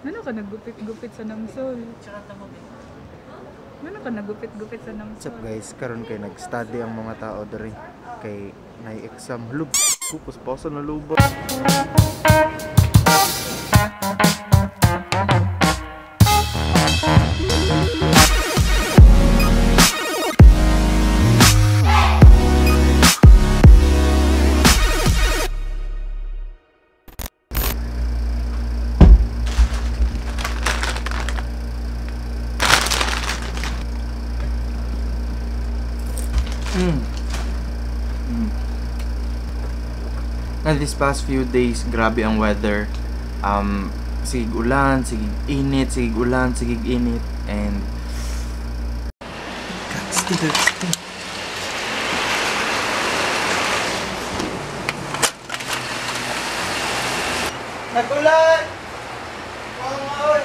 Ano ka naggupit-gupit sa namsol? Ano ka nagupit-gupit sa namsol? What's up guys, karon kay nag-study ang mga tao diri kay nay-exam. Hulog ko paspasan na luba. Na this past few days, grabe ang weather. Sigig ulan, sigig init, sigig ulan, sigig init, and Gagsti. Nagulan! Oy!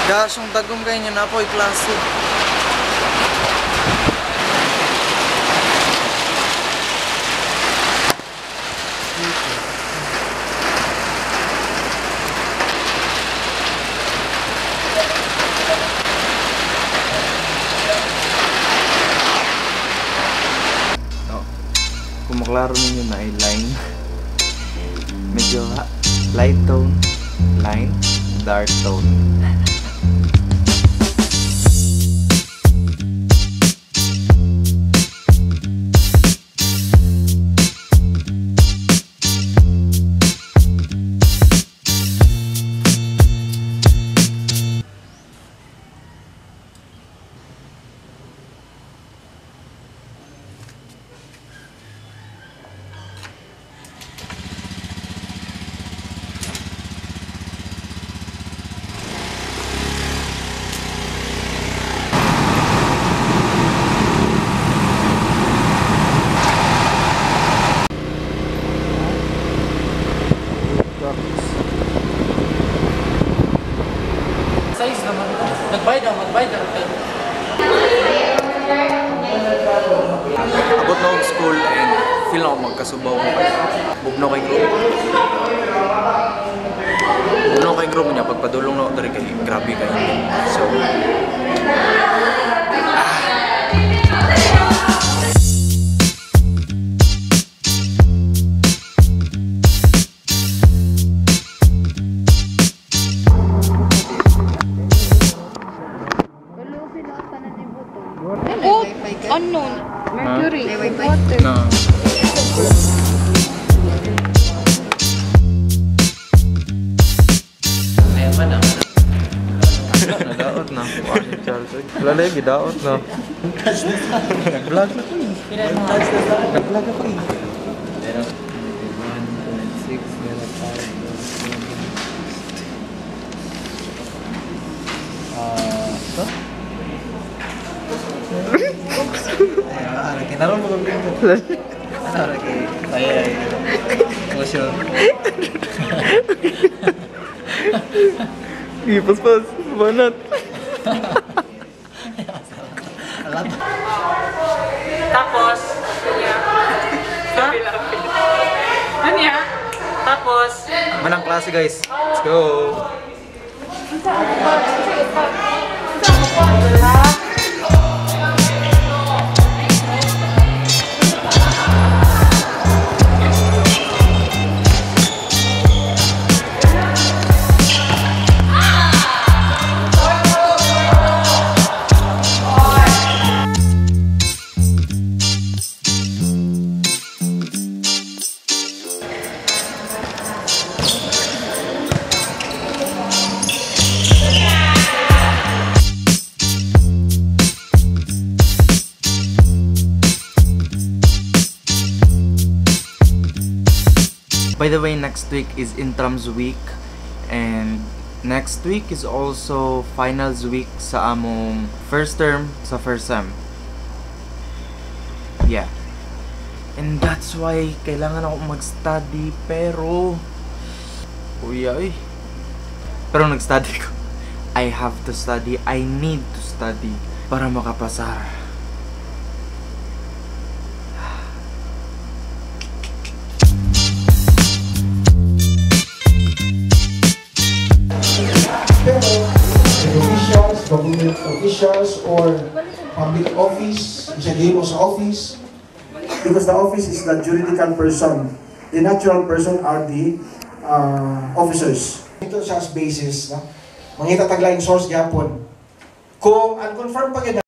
Gosh, yung tagong kayo niya na po, klase. Oh, kung maklaro ninyo na ay line. Medyo light tone, line, dark tone. Size naman. Nagbayad daw, magbayad daw. Abot na og school and feel na ako magkasubaw ko kay bugnaw kay group. Bugnaw kay group niya pagpadulong na ako diri kay grabe kay. So Oh, unknown. Mercury. Water. No. Nadaot na. Wala na yung gidaot na. Nag-vlog na ko eh. Nag-vlog ako eh. 1.6 ito? Kinaroon mo kami dito. Ano, lagi? Ay, emotion. Paspas, banat. Tapos, Ano yan? Tapos, Manang klase guys. Let's go! By the way, next week is Intrams week and next week is also finals week sa among first term sa first sem. Yeah. And that's why kailangan ako mag-study pero kuya eh. Pero nag-study ko. I have to study. I need to study para makapasar. Pero officials, government officials, or public office, isa mo sa office, because the office is the juridical person. The natural person are the officers. Ito siya as basis, no? Mangita tag laing source gyapon. Kung unconfirmed pa gyud